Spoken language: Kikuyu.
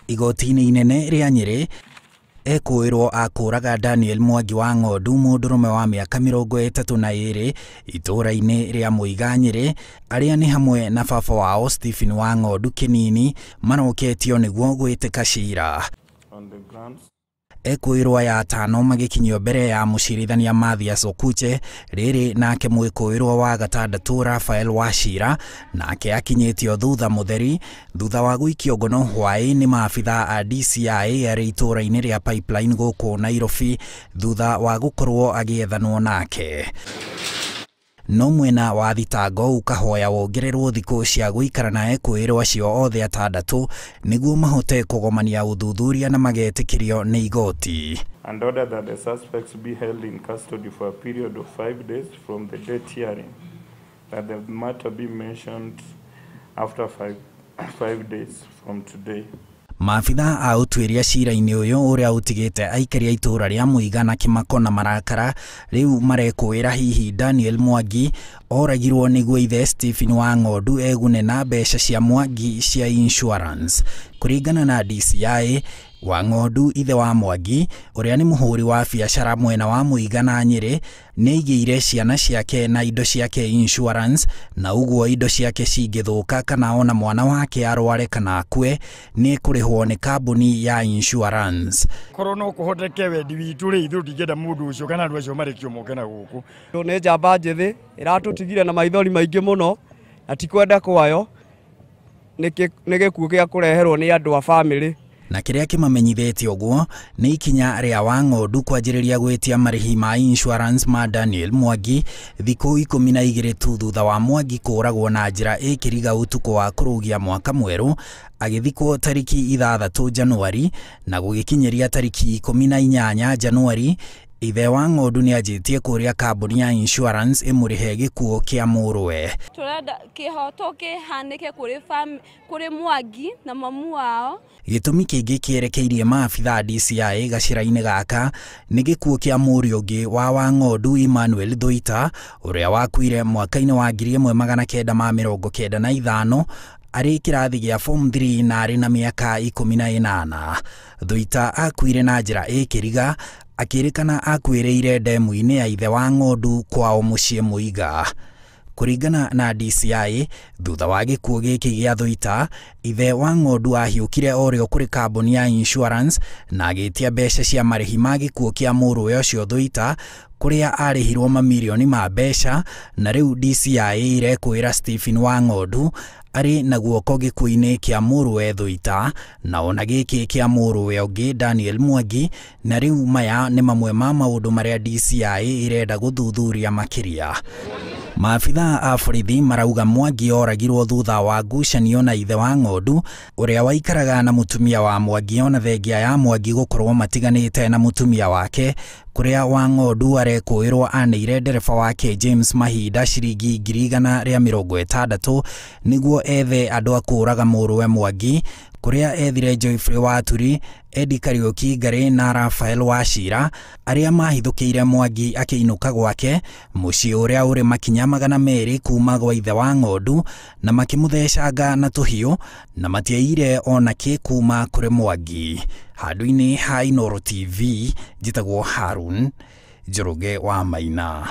Igoti-inĩ inene rĩa Nyĩrĩ ekũĩrwo akũraga Daniel Mwangi wa Ng'ondu, mũndũrũme wa mĩaka 32 itũũra-inĩ rĩa Mũiga Nyĩrĩ, arĩa nĩ hamwe na baba wao Stephen wa Ng'ondu Kĩnini, maroketio nĩguo gwĩtĩka cira. On the grounds Ekũĩrwo aya atano magĩkinyio mbere ya mũcirithania Mathias Okuche, rĩrĩ nake mwĩkũĩrwo wa gatandatũ Raphael Wachira nake akinyĩtio thutha mũtheri thutha wa gũikio ngono hwaĩ nĩ maabitha a DCI arĩ itũũra-inĩ rĩa Pipeline gũkũ Nairobi thutha wa gũkorwo agĩethanwo nake. No mwena wa thitango ũkahoya wongererwo thikũ cia gũikara na ekũĩrwo acio othe atandatũ nĩguo mahote kũgomania ũthuthuria na magetĩkĩrio nĩ igoti. And order that the suspects be held in custody for a period of 5 days from the date hearing, that the matter be mentioned after five days from today. Maabitha a ũtuĩria cira-inĩ ũyũ ũrĩa ũtigĩte aikari a itũũra rĩa Mũiga na kĩmako na marakara rĩu marekũĩra hihi Daniel Mwangi oragirwo nĩguo ithe Stephen wa Ng'ondu egune na mbeca cia Mwangi cia insurance. Kũringana na DCI, wa Ng'ondu ithe wa Mwangi ũrĩa nĩ mũhũri wa biacara mwena wa Mũiga na Nyĩrĩ nĩaigĩire ciana ciake na indo ciake insurance, na ũguo indo ciake cingĩthũka kana ona mwana wake arware kana akue nĩ kũrĩhwo nĩ kambuni ya insurance. Korwo no kũhoteke wendi witũ rĩ, ithuĩ tũtingĩenda mũndũ ũcio kana andũ acio marekio moke na gũkũ. Nĩ njamba njĩthĩ ĩratũtigire na maithori maingĩ mũno, na ti kwenda kwayo, nĩ gĩkuũ gĩa kũreherwo nĩ andũ a bamĩrĩ. Na kĩrĩa kĩmamenyithĩtie ũguo nĩ ikinya rĩa Wang'ondu kwanjĩrĩria gwĩtia marĩhi ma insurance ma Daniel Mwangi thikũ 12 tu thutha wa Mwangi kũragwo na njĩra ĩkĩriga ũtukũ wa kũrũgia mwaka mwerũ agĩthikwo tariki 6 Januari na gũgĩkinyĩria tariki 18 Januari. Ithe wa Ng'ondu nĩanjĩtie kũrĩa kambuni ya insurance ĩmũrĩhe gĩkuũ kĩa mũrũwe. Tũrenda kĩhoto kĩhanĩke kũrĩ Mwangi na mamu wao. Gĩtũmi kĩngĩ kĩerekeirie maabitha DCI gacĩra-inĩ gaka nĩ gĩkuũ kĩa mũriũ ũngĩ wa Wang'ondu Emmanuel Thuita ũrĩa wakuire mwaka-inĩ wa 1995 arĩ kĩrathi gĩa form 3 na arĩ na mĩaka 18. Thuita akuire na njĩra ĩkĩriga akĩrĩkana akuĩrĩire ndemu-inĩ ya ithe wa Ng'ondu kwao mũciĩ Mũiga. Kũringana na DCI, thutha wa gĩkuũ gĩkĩ gĩa Thuita, ithe wa Ng'ondu ahiũkire orĩo kũrĩ kambuni ya insurance na agĩtia mbeca cia marĩhi ma gĩkuũ kĩa mũrũwe ũcio Thuita, kũrĩa arĩhirwo mamirioni ma mbeca, na rĩu DCI irekũĩra Stephen wa Ng'ondu arĩ na guoko gĩkuũ-inĩ kĩa mũrũwe Thuita na ona gĩkĩ kĩa mũrũwe ũngĩ Daniel Mwangi, na rĩu maya nĩ mamwe ma maũndũ marĩa DCI ĩrenda gũthuthuria makĩria. Maabitha a borithi marauga Mwangi oragirwo thutha wa ngucanio na ithe wa Ng'ondu ũrĩa waikaraga na mũtumia wa Mwangi ona thengia ya Mwangi gũkorwo matiganĩte na mũtumia wake, kũrĩa wa Ng'ondu arekũĩrwo anĩire ndereba wake James Mahinda ciringi 160,000 nĩguo ethe andũ a kũũraga mũrũwe Mwangi, kũrĩa ethire Geoffrey Waturi, Eddie Kariuki Ngari na Raphael Wachira arĩa mahithũkĩire Mwangi akĩinũka gwake mũciĩ ũrĩa ũrĩ makinya 200 kuma gwa ithe wa Ng'ondu na makĩmũthecanga na tũhiũ na matiaire ona kĩ kuma kũrĩ Mwangi. Handũ-inĩ ha Inooro TV njĩtagwo Harun Njoroge wa Maina.